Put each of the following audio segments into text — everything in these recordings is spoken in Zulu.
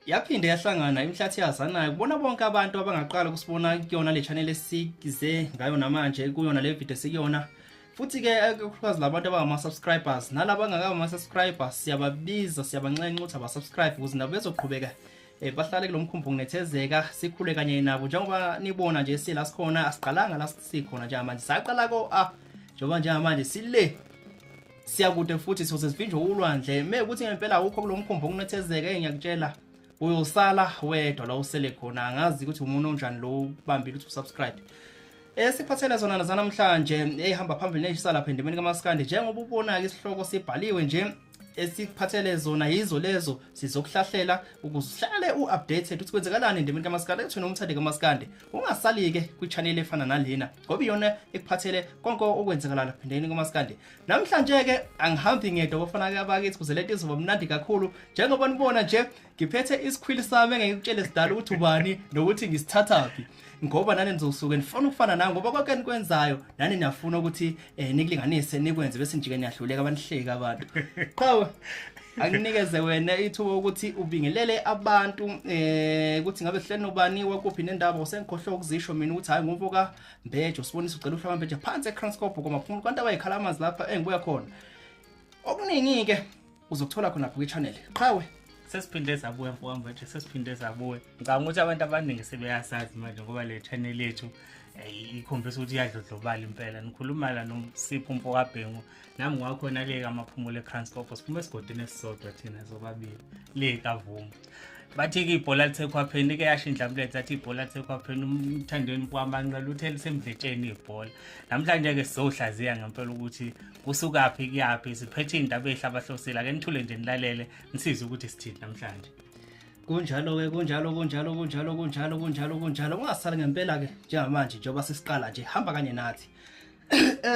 Yaphinde yahlangana imihlathi yazanayo kubona bonke abantu abangaqala ukusibona kuyona le channel esize ngayo namanje kuyona le video sikuyona. Futhi ke ikakhulukazi labantu abangama subscribers nalabo abangakaba ama subscribers, siyababiza, siyabanxenxa ukuthi abasubscribe ukuze nabo bezoqhubeka bahlale kulomkhumbi kunethezeka, sikhule kanye nabo. Njengoba nibona nje sila sikhona, asiqalanga la sikhona njengamanje, saqala ko a njengoba njengamanje sile siyakude futhi siyoze sivinjwe ulwandle. Mekuthi ngempela awukho kulomkhumbi okunethezeka, engiyakutshela, uyosala wedwa la usele khona. Angazi ukuthi umuntu onjani lo ubambile ukuthi usubscribe. Esiphathele zona zanamhlanje ehamba phambili neshisa lapha endimeni kaMaskandi, njengoba ubona ke isihloko sibhaliwe nje, esikuphathele zona yizo lezo. Sizokuhlahlela ukuze uhlale u-updated ukuthi kwenzekalani endimeni kaMaskandi. Ekuthweni umthandi kaMaskandi, ungasali-ke kwi-channel efana nalena, ngoba iyona ekuphathele konke okwenzekala lapha endimeni kaMaskandi. Namhlanje-ke angihambi ngedwa, bafana abakithi, kuze lento izoba mnandi kakhulu. Njengoba nibona nje, ngiphethe isikhwili sami engeke ngikutshele sidala ukuthi ubani nokuthi ngisithathaphi, ngoba nani nizosuke nifuna ukufana nami, ngoba konke enikwenzayo nani niyafuna ukuthi nikulinganise, nikwenze, bese nijike niyahluleka, banihleka abantu. Qhawe, akunikeze wena ithuba ukuthi ubingelele abantu ukuthi ngabe sihleli nobani, wakuphi nendaba. Usengikhohlwe ukuzisho mina ukuthi hayi, ngumfo ka Mbejo sibonisa ucela uhlaba Mbejo phansi eKranskop kwaMaphumulo kanti abayikhala amanzi lapha engibuya khona. Okuningi ke uzokuthola khona lapho kwi-channel. Qhawe. Sesiphinde sabuya, mfowethu Mbejo, sesiphinde sabuya. Ngicabanga ukuthi abantu abaningi sebeyasazi manje, ngoba le channel yethu ikhombisa ukuthi iyadlodlobala impela. Nikhuluma la noSipho umfo kaBhengu, nami ngwakhona le kaMaphumulo eKranskop, siphuma esigodini esisodwa thina sobabili le kaVuma. Bathi-ke ibhola lisekhwapheni ke, yasho indlamlenze athi ibhola lisekhwapheni. Umthandeni kwamanqela uthe lisemdletsheni ibhola. Namhlanje-ke sizohlaziya ngempela ukuthi kusukaphi kuyaphi. Siphethe iy'ndaba ey'hlabahlosile. Ake nithule nje, nilalele, nisize ukuthi sithini namhlanje. Kunjalo-ke, kunjalo, kunjalo, kunjalo, kunjalo, kunjalo, kunjalo. Ungasali ngempela-ke njengamanje, njengoba sesiqala nje, hamba kanye nathi.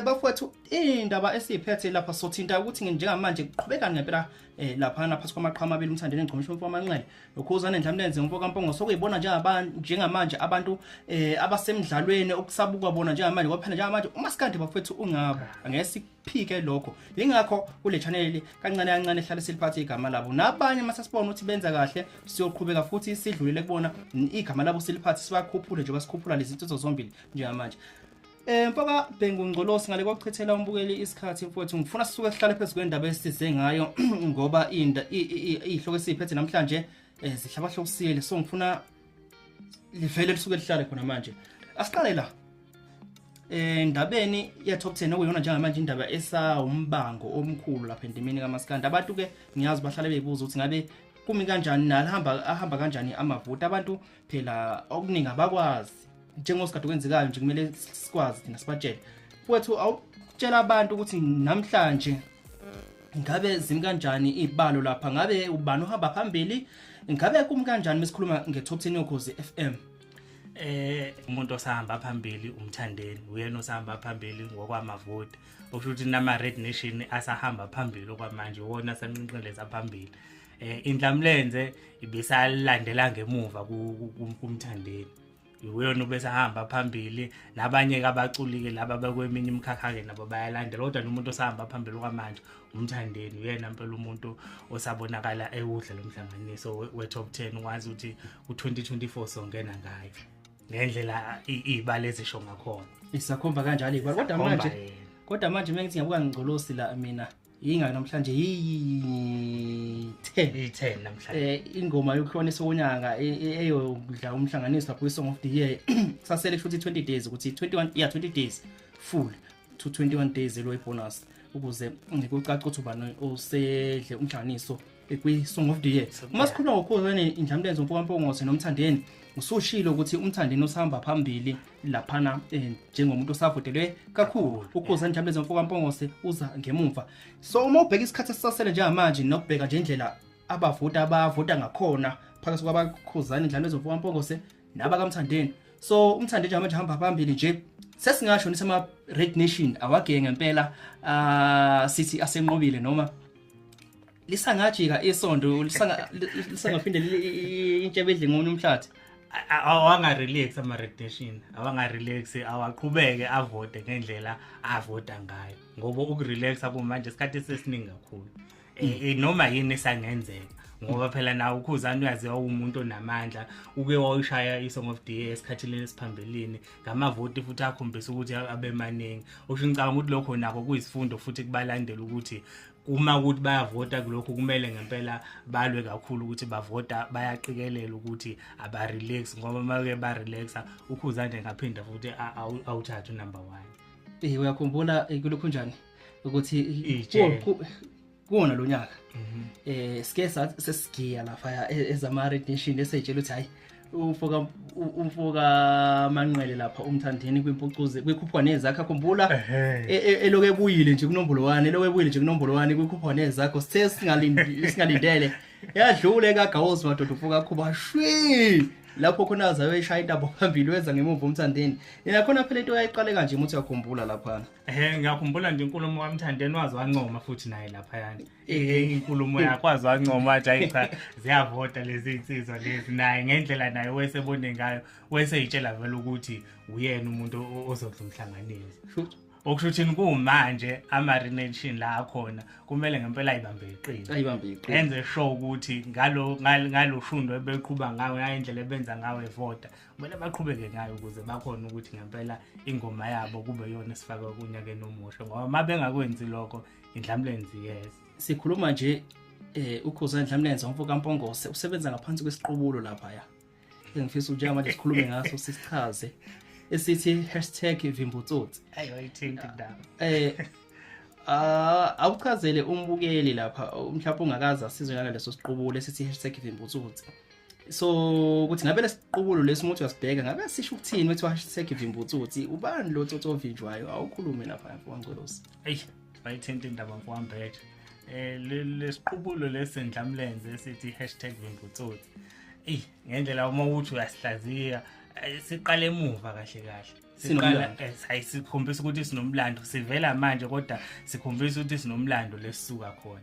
Bafowethu, indaba esiyiphethe lapha sothinta ukuthi njengamanje kuqhubeka ngempela lapha phakathi kwamaqhawe amabili, uMthandeni Ngcomisho umfo wamanqele noKhuzane Ndlamlenze umfo kaMpongo. Sokuyibona njengabantu njengamanje abantu abasemdlalweni okusabukwa bona njengamanje, ngoba phela njengamanje uMaskandi, bafowethu, ungabo angeke sikuphike lokho. Ingakho kule channel kancane kancane hlale siliphathe igama labo, nabanye mase sibona ukuthi benza kahle siyoqhubeka futhi sidlulele kubona, igama labo siliphathe, sibakhuphule njengoba sikhuphula lezi nsizwa zombili njengamanje. Mfoka Bhengu Ngcolosi, ngale kokuchithela umbukeli isikhathi, mfowethu, ngifuna sisuke sihlale phezu kwendaba esisize ngayo, ngoba inda izihloko esiphethe namhlanje zihlabahlosile, so ngifuna livele lisuke lihlale khona manje. Asiqale la ndabeni ye top 10, okuyona njengamanje indaba esawumbango omkhulu lapha endimeni kaMaskandi. Abantu ke ngiyazi bahlale beyibuza ukuthi ngabe kumi kanjani, nalihamba ahamba kanjani amavoti. Abantu phela okuningi abakwazi njengosikade kwenzekayo nje, kumele sikwazi thina sibatshele. Mfowethu, awutshela abantu ukuthi namhlanje ngabe zimi kanjani izibalo lapha, ngabe ubani uhamba phambili, ngabe kumi kanjani mesikhuluma nge-top 10 yoKhozi FM? Umuntu osahamba phambili uMthandeni, uyena osahamba phambili ngokwamavoti, okusho ukuthi nama Red Nation asahamba phambili okwamanje, wona asanqinqeleza phambili. Indlamlenze ibisalandela ngemuva kuMthandeni, uyona ubesahamba phambili, nabanye-ke abaculi-ke laba bekweminye imikhakha-ke nabo bayalandela, kodwa nomuntu osahamba phambili okwamanje uMthandeni. Uyena mpela umuntu osabonakala ewudla lo mhlanganiso we-top 10, wazi ukuthi ku-2024 songena ngayo ngendlela iy'balo ezisho ngakhona. Isakhomba kanjalo ibalo, kodwa Isakhomba manje yena. Kodwa manje mengithi ngiyabuka Ngcolosi la mina, yingaki namhlanje? Yi-10. Iyi-10 namhlanje. Ingoma yokuhlonisa unyaka eyodla umhlanganiso lapho kwi-Song of the Year, kusasele futhi 20 days, ukuthi 21, yeah, 20 days full to 21 days elo bonus, ukuze kucace ukuthi ubani osedle umhlanganiso kwi-Song of the Year. Uma sikhuluma ngoKhuzane Indlamlenze umfokaMpongose noMthandeni, usushilo ukuthi uMthandeni usahamba phambili laphana njengomuntu osavotelwe kakhulu, uKhuzane Indlamlenze umfokaMpongose uza ngemumva. So uma ubheka isikhathi esisasele njengamanje nokubheka nje indlela abavota abavota ngakhona phakathi kwabaKhuzane Indlamlenze umfokaMpongose nabakaMthandeni, so uMthandeni njengamanje hamba phambili nje. Sesingasho nithi ama Red Nation awageye ngempela, sithi asenqobile, noma lisangajika isondo, lisangaphinde intshebe edle ngomunye umhlathi? Awanga-relax ama-Red Nation, awanga-relax, awaqhubeke avote ngendlela avota ngayo, ngoba ukurelaxa kumanje isikhathi sesiningi kakhulu. Noma yini esangenzeka. Ngoba phela nawe uKhuzani uyaziwa umuntu onamandla, uke wawushaya i-Song of the Year esikhathini esiphambilini ngamavoti futhi akhombisa ukuthi abe maningi. Usho ngicabanga ukuthi lokho nako kuyisifundo futhi kubalandela ukuthi uma ukuthi bayavota kulokhu kumele ngempela balwe kakhulu ukuthi bavota bayaqikelela ukuthi aba-relax, ngoba uma-ke ba-relaxa uKhuzani engaphinda futhi awuthathe unumber 1. Uyakhumbula kulokhu njani ukuthi kuwona lo nyaka sike sesigiya lapha ezama Red Nation eseyitshela ukuthi hayi umfoka Manqele lapha uMthandeni kwimpucuze kwikhuphuka nezakho, khumbula eloke ebuyile nje kunombolo 1, eloke ebuyile nje kunombolo 1 kwikhuphuka nezakho, sithe singalindele yadlule kaGawozi madoda ufoka khuba shwi lapho khona azayo eshaya intambo phambili wenza ngemuva uMthandeni. Yena khona phela into yayiqale kanje umuthi uyakhumbula lapha. Ngiyakhumbula nje inkulumo kaMthandeni wazi wancoma futhi naye lapha yani. Inkulumo yakhe wazi wancoma wathi hayi cha ziyavota lezi insizwa lezi, naye ngendlela naye wesebone ngayo weseyitshela vele ukuthi uyena umuntu ozodla umhlanganiso. Okusho ukuthi kumanje ama-Red Nation la akhona kumele ngempela ayibambe iqiniso. Ayibambe iqiniso. Enze sure ukuthi ngalo shundo ebeqhuba ngayo ngendlela ebenza ngayo evota kumele baqhubeke ngayo ukuze bakhona ukuthi ngempela ingoma yabo kube yona esifakwe kunyakeni omusha, ngoba uma bengakwenzi lokho indlamlenze iyeza. Sikhuluma nje uKhuzani Ndlamlenze umfo kaMpongose usebenza ngaphansi kwesiqubulo lapha ya. Engifisa njengamanje sikhulume ngaso sisichaze esithi #vimbutsotsi. Ayo ayithinti indaba. Awuchazele umbukeli lapha mhlawumbe ungakaze asizwe ngaleso siqubulo esithi #vimbutsotsi. So ukuthi ngabe lesiqubulo lesi umuntu uyasibheka ngabe sisho ukuthini ukuthi #vimbutsotsi, ubani lo tsotsi ovinjwayo? Awukhulume lapha mfowangcolosi. Ey, bayithinta indaba mfowambethe. Lesiqubulo lesendlamlenze esithi #vimbutsotsi. Ey, ngendlela uma uthi uyasihlaziya siqale emuva kahle kahle. Siqala ayisikhombisa ukuthi sinomlando, sivela manje kodwa sikhombisa ukuthi sinomlando lesisuka khona.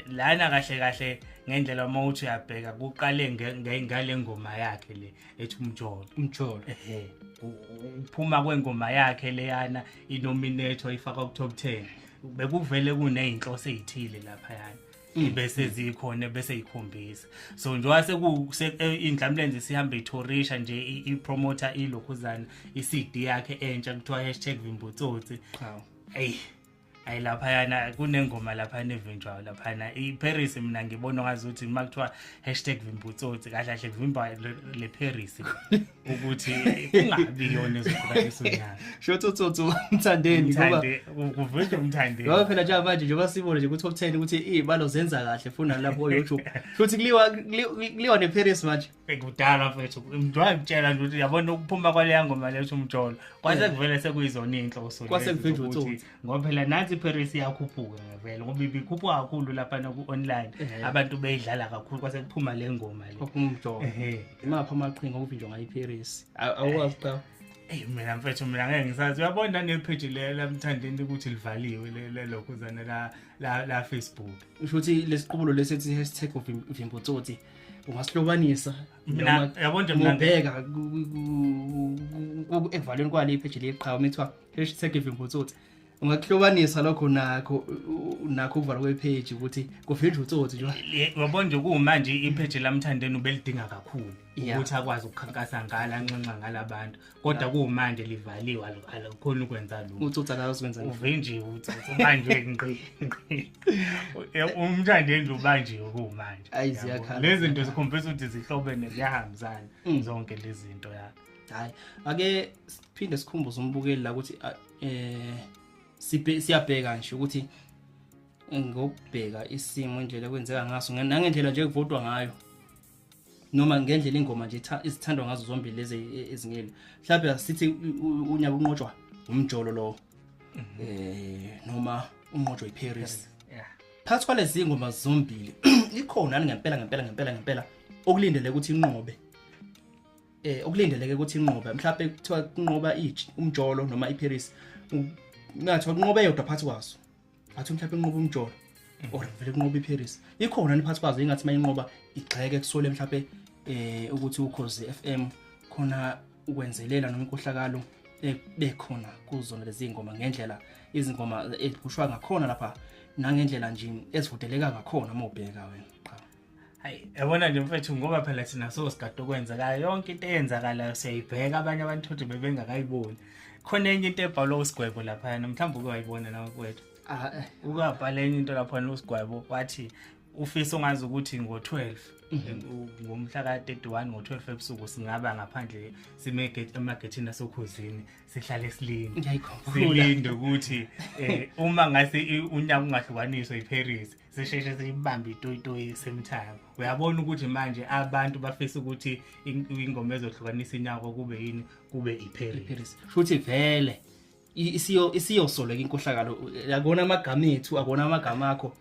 Lana kahle kahle ngendlela uma uthi uyabheka kuqale ngale ngoma yakhe le ethi Umjolo. Umjolo. Uphuma kwengoma yakhe leyana inominate ifaka ku top 10. Bekuvele kuneyinhloso ezithile lapha yana. Bese zikhona bese ikhombisa. So njengoba seku indlamlenze sihamba ithorisha nje i-promoter ilokhuzana i-CD yakhe entsha kuthiwa #vimbutsotsi. Ey, ayi lapha yana kunengoma lapha nevinjwayo lapha na iParis, mina ngibona ngazi ukuthi uma kuthiwa #vimbutsotsi kahle kahle kuvimba le Paris ukuthi kungabi yona ezohlukanisa unyaka. Shotho tsotsi uMthandeni ngoba kuvinjwa uMthandeni. Ngoba phela njengamanje njengoba sibone nje ku top 10 ukuthi izibalo zenza kahle funa lapho YouTube. Futhi kuliwa neParis manje. Kudala mfethu njengoba ngitshela nje ukuthi yabona ukuphuma kwale ngoma lethu Umjolo kwase kuvele sekuyizona inhloso kwase kuvinjwa utsotsi, ngoba phela nathi iParis iyakhuphuka vele ngoba ibikhuphuka kakhulu lapha ku online abantu beyidlala kakhulu kwase kuphuma le ngoma le kwaphuma Umjolo. Imaphi amaqhinga okuvinjwa ngayo iParis? Awukwazi cha. Ey mina mfethu mina ngeke ngisazi, uyabona nepage le laMthandeni ukuthi livaliwe le lokhuzana la Facebook. Usho ukuthi lesiqubulo lesithi #vimbutsotsi ungasihlobanisa mina yabona nje mina ngibheka ekuvalweni kwale page leqhawe mithiwa #vimbutsotsi ungakuhlobanisa lokho nakho ukuvalwa kwepage ukuthi kuvinjwa utsotsi nje. Uyabona nje kumanje ipage laMthandeni ubelidinga kakhulu ukuthi akwazi ukukhankasa ngala nxenxa ngalabantu, kodwa kumanje livaliwe alikhona ukwenza lokho. Utsotsi akazokwenza uvinjiwe utsotsi manje ngqi uMthandeni ubanjiwe kumanje. Lezi zinto zikhombisa ukuthi zihlobene ziyahambisana zonke lezi zinto ya. Hayi ake siphinde sikhumbuze umbukeli la ukuthi siyabheka nje ukuthi ngokubheka isimo indlela ekwenzeka ngaso nangendlela nje ekuvotwa ngayo noma ngendlela ingoma nje izithandwa ngazo zombili lezi ezingeli, mhlawumbe sithi unyaka unqotshwa umjolo lo noma unqotshwa iParis. Phakathi kwalezi ingoma zombili ikhona ngempela ngempela ngempela ngempela okulindeleke ukuthi inqobe, okulindeleke ukuthi inqobe, mhlawumbe kuthiwa kunqoba umjolo noma iParis, ngathi kunqobe eyodwa phakathi kwazo, athi mhlawumbe inqoba umjolo or vele kunqoba iParis, ikhona phakathi kwazo ingathi mayinqoba igxeke kusole mhlawumbe ukuthi Ukhozi FM khona ukwenzelela noma inkohlakalo bekhona kuzona lezi ngoma ngendlela izingoma eziphushwa ngakhona lapha nangendlela nje ezivoteleka ngakhona uma ubheka wena. Cha Hayi, yabona nje mfethu, ngoba phela thina so sigade okwenzekayo, yonke into eyenzakalayo siyayibheka, abanye abantu futhi bebengakayiboni. Khona enye into ebhalwa uSigwebo laphayana, mhlawumbe uke wayibona nawe mfowethu. Ukabhala enye into laphana uSigwebo, wathi ufisa ungazi ukuthi ngo-12, ngomhla ka-31 ngo-12 ebusuku, singaba ngaphandle sime emagethini asoKhozini, sihlale silinde, Ngiyayikhumbula. silinde ukuthi uma ngase unyaka ungahlukaniswa iParis, sisheshe siyibambe itoyitoyi same time. Uyabona ukuthi manje abantu bafisa ukuthi ingoma ezohlukanisa inyaka kube yini? Kube iParis. iParis. Futhi vele isiyo isiyosoleka inkohlakalo, akona amagama ethu, akona amagama akho,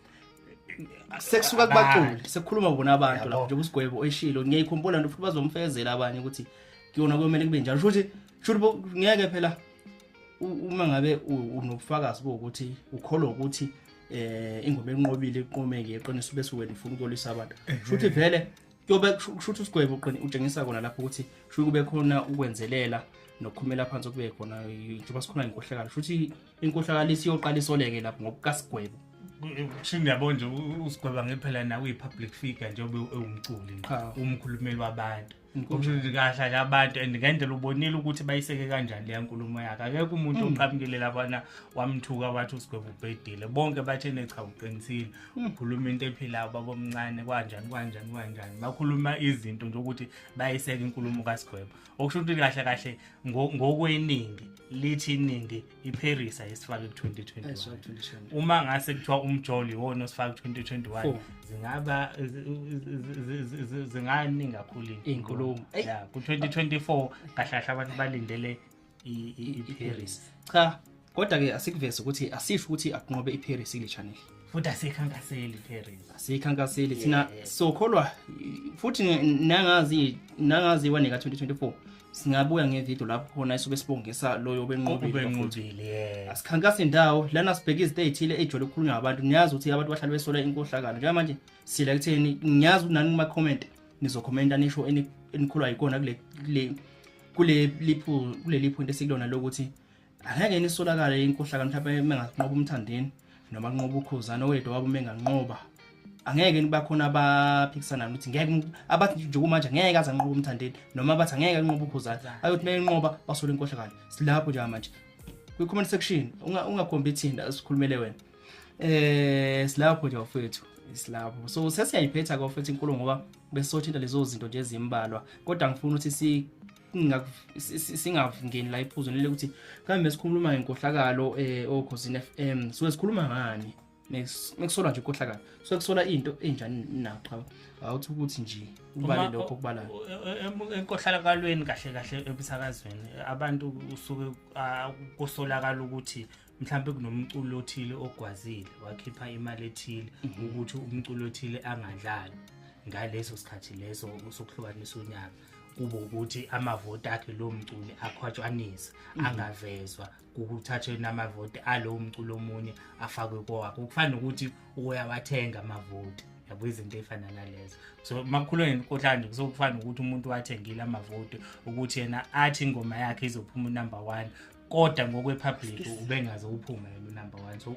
sekusuka kubaculi, sekukhuluma bona abantu lapho. Njengoba uSigwebo eshilo, ngiyayikhumbula nto, futhi bazomfezela abanye ukuthi kuyona kuyomele kube njalo. Shuthi ngeke phela uma ngabe unobufakazi bokuthi ukholwa ukuthi ingoma enqobile iqome ngeqiniso, bese wena ufuna ukulwisa abantu, shuthi vele kuyobe kushuthi uSigwebo utshengisa kona lapho ukuthi shuthi kube khona ukwenzelela nokukhumela phansi okube khona njengoba sikhona inkohlakalo, shuthi inkohlakalo isiyoqala isoleke lapho ngokukaSigwebo. Shini, yabo nje uSigweba ngephela nawe uyi-public figure njengoba ewumculi nje, Cha. umkhulumeli wabantu. Inkosi. Kusho ukuthi kahle nje abantu, and ngendlela ubonile ukuthi bayiseke kanjani leya nkulumo yakhe, akekho umuntu oqhamukile labana wamthuka wathi uSigwebo ubhedile. Bonke bathene cha, uqinisile, ukhuluma into ephilayo babomncane, kanjani kanjani kanjani, bakhuluma izinto nje ukuthi bayiseke inkulumo kaSigwebo. Okusho ukuthi kahle kahle ngokweningi, lithi iningi iParis ayisifake ku-2021. Uma ngase kuthiwa umjolo iwona osifaka ku-2021, Four. zingaba zinganingi kakhulu Iy'nkulumo. Eyi. Ya, ku-2024 kahle kahle abantu balindele iParis. Cha, kodwa ke asikuveze ukuthi asisho ukuthi akunqobe iParis kule channel. Futhi asikhankaseli iParis. Asikhankaseli thina, sokholwa futhi nangaziwa neka 2024 singabuya ngevideo lapho khona isuke sibongisa loyo benqobile. Ubenqobile, yeah. Asikhankasi indawo lana, sibheke izinto ey'thile ey'jwayele ukukhulunywa ngabantu. Niyazi ukuthi abantu bahlale besola inkohlakalo. Njengamanje sila kutheni, ngiyazi ukuthi nani kuma-comment nizokhomenta nisho enikholwa yikona kule liphu kuleli point esikulona lokuthi angeke nisolakale inkohlakalo. Mhlawumbe menganqoba uMthandeni noma kunqoba uKhuzana, oyedwa wabo menganqoba, angeke nibakhona abaphikisana ukuthi ngeke, abathi nje kumanje ngeke aze anqobe uMthandeni, noma abathi angeke anqobe uKhuzana, ayothi menqoba basola inkohlakalo. Silapho njengamanje kwi-comment section, ungakhombi thina, sikhulumele wena. Silapho nje bafethu, silapho. So sesiyayiphetha ke bafethu inkulumo, ngoba besothinta lezo zinto nje ezimbalwa, kodwa ngifuna ukuthi singangeni la iphuzweni leli ukuthi kambe sikhuluma ngenkohlakalo oKhozini FM, suke sikhuluma ngani mekusolwa nje inkohlakalo, suke kusola into enjani na? Cha, awuthi ukuthi nje ubale lokho okubalayo. Enkohlalakalweni kahle kahle emsakazweni, abantu usuke kusolakala ukuthi mhlawumbe kunomculo othile ogwazile wakhipha imali ethile ukuthi umculo othile angadlali ngaleso sikhathi leso sokuhlukanisa unyaka, kube ukuthi amavoti akhe lo mculi akhwatshanisa, angavezwa, kuthathwe namavoti alowo mculo omunye afakwe kowakhe. Kufana nokuthi uyawathenga amavoti, yabo, izinto ey'fana nalezo. So makukhulunywa ngenkohlakalo nje, kusuke kufana nokuthi umuntu wathengile amavoti ukuthi yena athi ingoma yakhe izophuma unumber one, kodwa ngokwe-public ubengaze uphume yena unumber one. So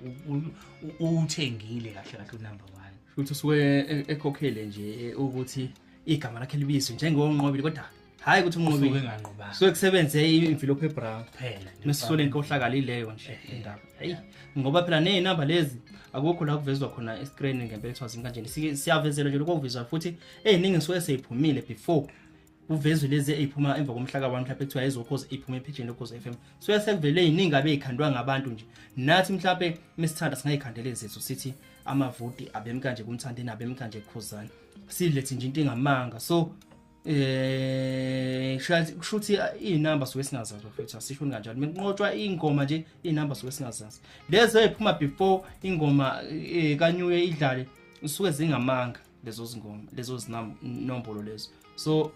uwuthengile kahle kahle unumber one. Futhi usuke ekhokhele nje ukuthi igama lakhe libizwe njengonqobile, kodwa hhayi ukuthi usuke unqobile. Enganqobanga. Suke kusebenze imvilophu ebrown. Kuphela nje. Mesisole inkohlakalo ileyo nje indaba. Hayi, ngoba phela ney'namba lezi akukho la kuvezwa khona escreen ngempela kuthiwa zimi kanjeni. Siyavezelwa nje lokho okuvezwa, futhi ey'ningi suke sey'phumile before kuvezwe lezi ey'phuma emva komhla ka-1, mhlawumbe kuthiwa ezoKhozi ey'phuma ephejini loKhozi FM, suke sekuvele ey'ningi abey'khandwa ngabantu nje. Nathi mhlawumbe mesithanda singay'khandela ezethu, sithi amavoti abemi kanje kuMthandeni, abemi kanje kuKhuzani, silethe nje into engamanga. So kusho ukuthi iy'namba suke singazazi bafethu, asisho kanjalo. Mekunqotshwa ingoma nje, iy'namba suke singazazi, lezo ey'phuma before ingoma kanyuye idlale suke zingamanga lezo zingoma, lezo zinombolo lezo. So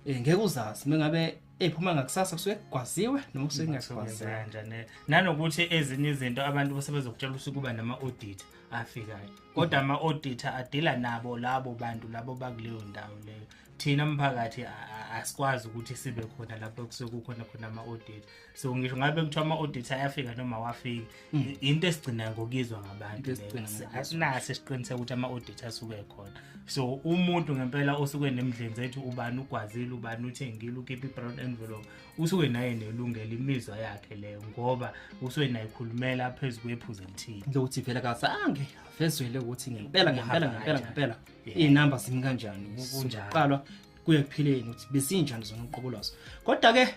ngeke uzazi mengabe ey'phuma ngakusasa kusuke kugwaziwe noma kusuke kungagwaziwe. Kanjani, nanokuthi ezinye izinto abantu sebezokutshela ukuthi kuba nama-audit. afikayo. Kodwa ama-auditor adila nabo labo bantu labo bakuleyo ndawo leyo. Thina mphakathi asikwazi ukuthi sibe khona lapho kusuke kukhona khona ama-audit. So ngisho ngabe kuthiwa ama-audit ayafika noma awafiki, into esigcina ngokuyizwa ngabantu Into leyo. esigcina ngokuyizwa. Asinaso isiqiniseko ukuthi ama-audit asuke khona. So umuntu ngempela osuke nemidlenze ethi ubani ugwazile, ubani uthengile, ukhiphe i-brown envelope, usuke naye nelungelo, imizwa yakhe leyo, ngoba usuke naye khulumela phezu kwephuzu elithile. Lokuthi vele akazange avezwele ukuthi ngempela ngempela Kuhamba ngempela kanjani. ngempela Yeah. iy'namba zimi kanjani, Kunjalo. kuqalwa kuye kuphileni ukuthi besinjani zona uqobo lwazo. Kodwa-ke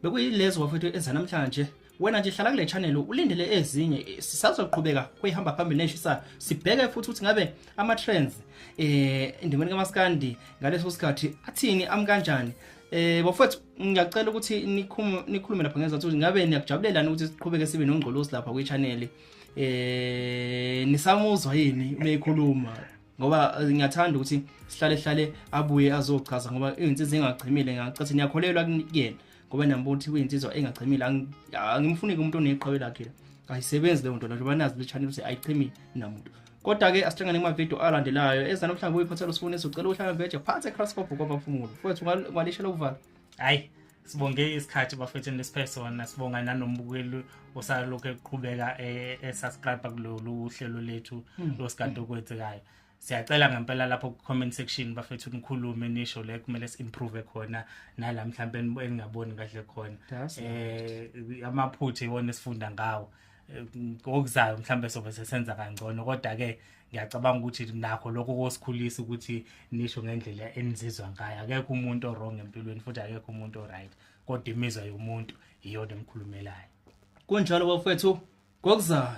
bekuyilezo bafethu ezanamhlanje. Wena nje hlala kule channel ulindele ezinye, sisazoqhubeka kuyihamba phambili neshisayo, sibheke futhi ukuthi ngabe ama-trends endimeni kaMaskandi ngaleso sikhathi athini, ami kanjani. Bafethu, ngiyacela ukuthi nikhulume lapha ngezathu ukuthi ngabe niyakujabulelani ukuthi siqhubeke sibe noNgcolosi lapha kwi-channel. Nisamuzwa yini meyikhuluma? Ngoba ngiyathanda ukuthi sihlale hlale abuye azochaza, ngoba izinsizwa engachimile ngacathi niyakholelwa kuyena, ngoba niyambona ukuthi uyinsizwa engachimile. Angimfuni umuntu oneqhawe lakhe la. Ayisebenzi leyo nto la, njengoba nazi le channel ukuthi ayichimi namuntu. Kodwa-ke asihlangane kuma-video alandelayo ezanamhlanje. Uyiphathela usifuniso, ucela uhlala veje phansi eCrascop kwabaphumulo. Mfowethu, ungalishela ukuvala? Hayi, sibonge isikhathi bafethu nesiphe sona, sibonga nanombukeli osalokhu eqhubeka e-subscribe kulolu hlelo lethu losikade okwenzekayo. Siyacela ngempela lapho ku-comment section bafethu nikhulume, nisho le kumele si-improve khona nala mhlampe eningaboni kahle khona. That's Amaphutha iwona esifunda ngawo. Okuzayo mhlambe sobe sesenza kangcono, kodwa-ke ngiyacabanga ukuthi nakho lokho kosikhulisa ukuthi nisho ngendlela enizizwa ngayo. Akekho umuntu o-wrong empilweni, futhi akekho umuntu o-right, kodwa imizwa yomuntu iyona emkhulumelayo. Kunjalo bafethu, ngokuzayo.